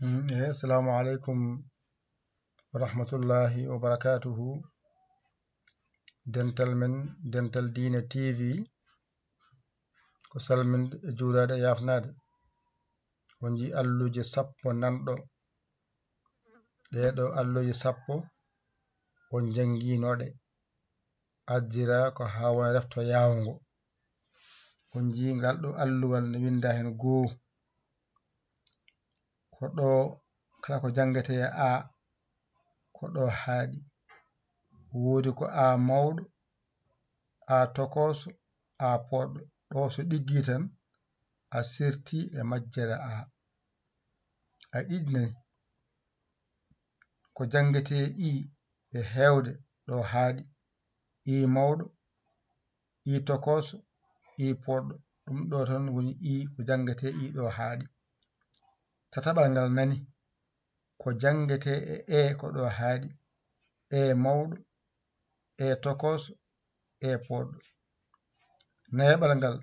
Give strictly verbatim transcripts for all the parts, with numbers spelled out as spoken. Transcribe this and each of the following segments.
Eh, assalamu aleykum wa rahmatullahi wa barakatuhu. Dental men, Dental Diine T V, ko salminde e juuraade e yaafnaade. On njii alluje sappo nanɗo. Ɗee ɗoo alluje sappo on njanngiino ɗe. Addira ko haa wona refto yaawngo. On njii ngal ɗoo alluwal ne winndaa heen goo. Ko ɗoo kala ko janngetee e A, ko ɗoo haaɗi. Woodi ko A mawɗo, A tokooso, A pooɗɗo. Ɗoo so ɗiggii tan, a sirtii e majjere A. A ɗiɗi nani. Ko janngetee I e heewde ɗoo haaɗi. I mawɗo, I tokooso, I pooɗɗo. Ɗum ɗoo tan woni I ko janngetee I ɗoo haaɗi. Tataɓal ngal nani. Ko janngetee e E ko ɗoo haaɗi. E mawɗo, E tokooso, E pooɗɗo. Nayaɓal ngal,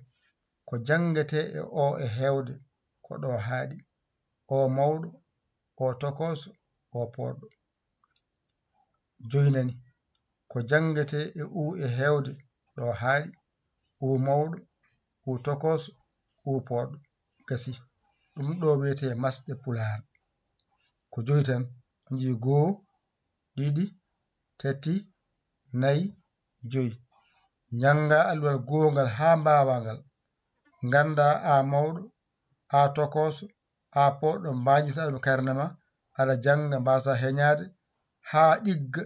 ko janngetee e O e heewde ko ɗoo haaɗi. O mawɗo, O tokooso, O pooɗɗo. Joy nani, ko janngetee e U e heewde ɗoo haaɗi. U mawɗo, U tokooso, U pooɗɗo. Gasi. Ɗum ɗoo wiyetee masɗe Pulaar. Ko joy tan, on njii goo, ɗiɗi, tati, nayi, joy. Njanngaa alluwal goongal haa mbaawaa ngal. Nganndaa A mawɗo, A tokooso, A pooɗɗo, mbaajirta ɗum karne ma, aɗa jannga, mbaawataa heñaade, haa ɗigga,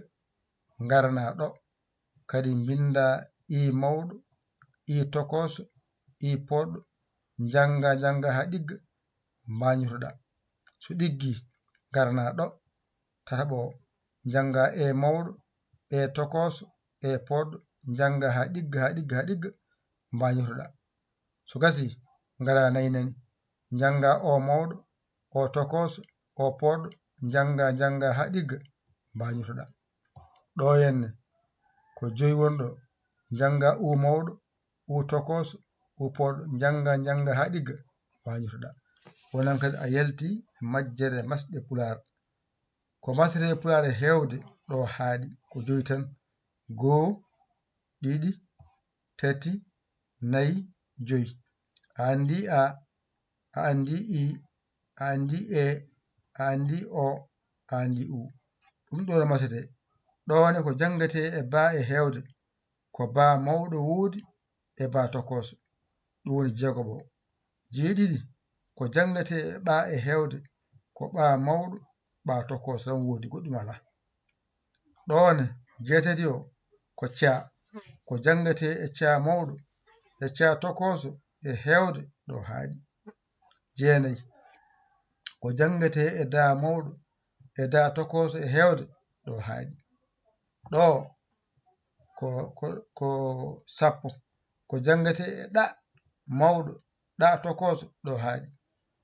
ngarnaa ɗo. Kadi mbinndaa I mawɗo, I tokooso, I pooɗɗo, njanngaa, njanngaa haa ɗigga, mbaañotoɗaa. So ɗiggii, ngarnaa ɗo, tataɓo o, njanngaa E mawɗo, E tokooso, E pooɗɗo, njanngaa haa ɗigga, haa ɗigga, haa ɗigga, mbaañotoɗaa. So gasii, ngaraa nayi nani, njanngaa O mawɗo, O tokooso, O pooɗɗo, njanngaa, njanngaa haa ɗigga, mbaañotoɗaa. Ɗoo henne, ko joy woni ɗoo, njanngaa U mawɗo, U tokooso, U pooɗɗo, njanngaa, njanngaa haa ɗigga, mbaañotoɗaa. Wonan kadi a yaltii e majjere masɗe Pulaar. Ko masretee Pulaar e heewde ɗoo haaɗi, ko joy tan. Goo, ɗiɗi, tati, nayi, joy. A anndii A, a anndii I, a anndii E, a anndii O, a anndii U. Ɗum ɗoo no masretee. Ɗoo ne ko janngetee e Ba e heewde, ko Ba mawɗo woodi e Ba tokooso. Ɗum woni jeegoɓo o. Jeeɗiɗi, ko janngetee e Ɓa e heewde, ko Ɓa mawɗo, Ɓa tokooso tan woodi, goɗɗum alaa. Ɗoo ne, jeetati o, ko Ca, ko janngetee e Ca mawɗo, e Ca tokooso e heewde ɗoo haaɗi. Jeenayi, ko janngetee e Da mawɗo, e Da tokooso e heewde ɗoo haaɗi. Ɗoo ko, ko, ko sappo, ko janngetee e Ɗa mawɗo, Ɗa tokooso ɗoo haaɗi.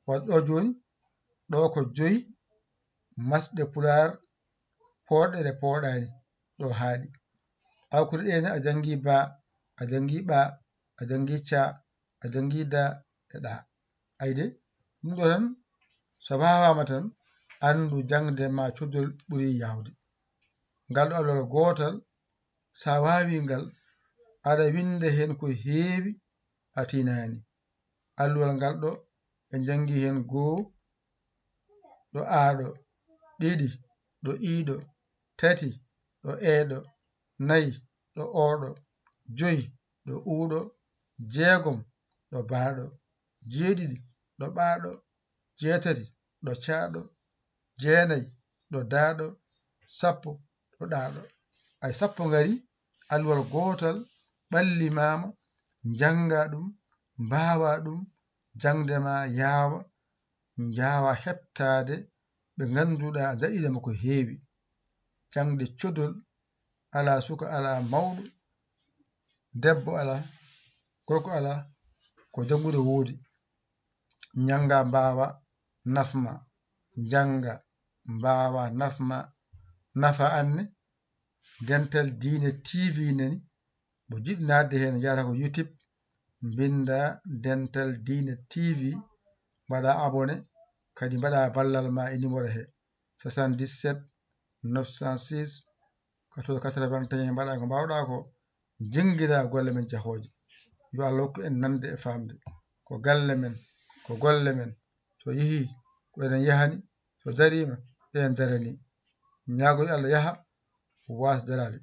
Wa-, ɗoo jooni, ɗoo ko joy masɗe Pulaar pooɗɗe ɗe pooɗaani ɗoo haaɗi. Alkuɗe ɗee ne, a janngii Ba, a janngii Ɓa, a janngii Ca, a janngii Da e Ɗa. Ayde, ɗum ɗoo tan, so waawaama tan, anndu jaŋde ma codol ɓuri yaawde. Ngal ɗoo alluwal gootal, so a waawii ngal, aɗa winnda heen ko heewi, a tinaani. Alluwal ngal ɗoo, ɓe njanngi heen goo, ɗo Aa ɗoo, ɗiɗi, ɗo Ii ɗoo, tati, ɗo Ee ɗoo, nayi, ɗo Oo ɗoo, joy, ɗo Uu ɗoo, jeegom, ɗo Baa ɗoo, jeeɗiɗi, ɗo Ɓaa ɗoo, jeetati, ɗo Caa ɗoo, jeenayi, ɗo Daa ɗoo, sappo, ɗo Ɗaa ɗoo. Ay sappo ngarii, alluwal gootal ɓallimaama, njanngaa ɗum, mbaawaa ɗum, jaŋde maa yaawa, njaawaa heɓtaade ɓe ngannduɗaa daɗiiɗe ma ko heewi. Jaŋde codol alaa suka, alaa mawɗo, debbo alaa, gorko alaa, ko janngude woodi. Njanngaa mbaawaa nafmaa, njanngaa mbaawaa nafmaa, nafa aan ne, Dental Diine T V nani, mo jiɗɗo naatde heen, yahata ko YouTube, mbinnda Dental Diine T V, mbaɗa abonné, Kadi mbaɗa ballal ma e numéro he soixante-dix-sept neuf cent six quatorze quatre-vingt-un, mbaɗa ko mbawɗa ko, jingira golle men jahooje. Yo Allah hokku en nande e famde. Ko galle men, ko golle men. So yeehi, ko enen yahani, so dariima, enen darani. Ñaagoy Allah yaha, waas daraade.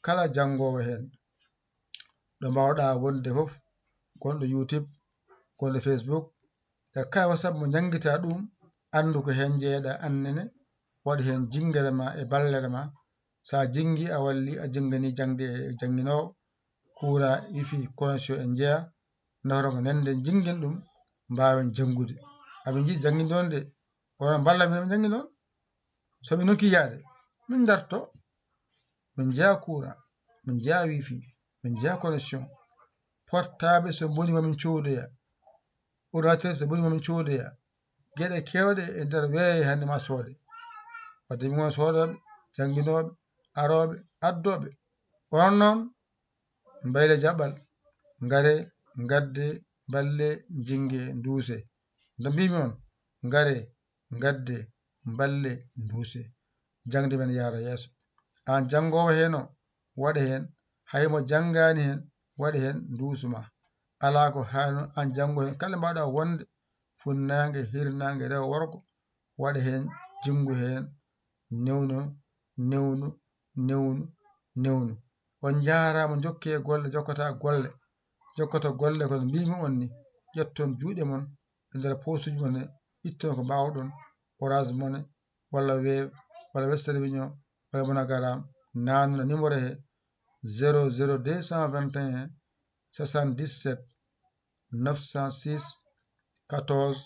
Kala janngoowo heen, ɗo mbawɗa wonde fof, gonɗo YouTube, gonɗo Facebook, e kala WhatsApp mo njanngita ɗum, anndu ko heen njeeɗa, annene, waɗ heen jinngere ma e ballere ma. So a jinngi, a walli, a jinngani jaŋde e jannginoowo, kuura, wifi, connexion en njeya, nafata ko nande njinngen ɗum, mbaawen janngude. Aɓe njiɗi jannginde on de, onon mballa min, min njannginoo. So min nokki yaade, min darto, min njeya kuura, min njeya wifi, min njeya connexion. Portable so boni ma min coodoya, ordinateur so boni ma min coodoya. Geɗe keewɗe e nder weeyo hannde ma soode. Wadde min won soodooɓe, jannginooɓe, arooɓe, addooɓe. Onon noon, mbayle jaɓɓal, ngare, ngadde, mballe, jinnge, nduuse. Nde mbimi on, ngare, ngadde, mballe, nduuse. Jaŋde men yaara yeeso. Aan janngoowo heen o, waɗe heen. Hay mo janngaani heen, waɗe heen nduusu ma. Alaa ko haano aan janngo heen. Kala mbaɗa wonde, funnaange, hirnaange, rewo, worgo, waɗe heen, jinngu heen, newno, newno, newno, newno. On njaaraama, njokkee golle, jokkata golle, jokkata golle, kono mbimi on ni, ƴetton juuɗe mon e nder posuuji mon he, itton ko mbaawɗon, Orange Money, walla Wave, walla Western Union, walla MoneyGram, naanuna numéro he zéro zéro deux cent vingt et un soixante-dix-sept neuf cent six quatorze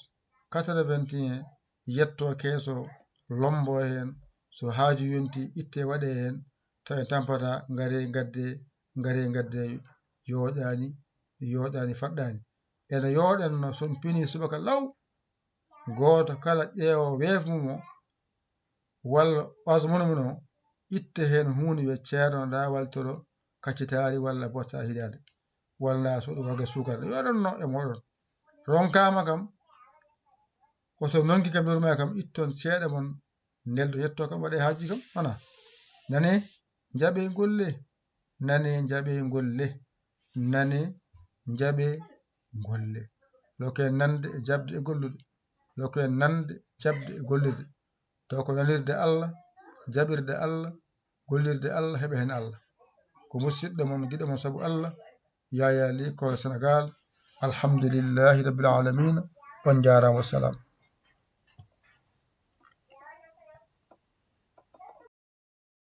quatre-vingt-un, yetto keeso, lombo heen, so haaju yonti, itte waɗe heen, taw en tampata, ngare ngadde, ngare ngadde, yooɗaani, yooɗaani, faɗɗaani. Ene yooɗanno, so on pini subaka law, gooto kala ƴeewo Wave mum o, walla Orange Money mum o, itte heen huunde, wiye ceerno, ndaa waltoro kaccitaari walla botta hidaade, walla so ɗum warga suukara, yo ɗon no e mooɗon. Ronkaama kam, ko so nonki kam, nder ma kam, itton ceeɗa mon, neldo yetto kam, waɗe haaji kam, wona. Nane, njaɓe golle, nane, njaɓe golle, nane, njaɓe golle. Loke nande e jaɓde e gollude, loke nande jaɓde e gollude. Taw ko nanirde Allah, jaɓirde Allah, gollirde Allah, heɓa heen Allah. Ko musidɗo mon, giɗo mon sabu Allah, Yaya Ly, Kolda, Sénégal. Alhamdulillahi Rabbil Alamina. On njaaraama, wassalam.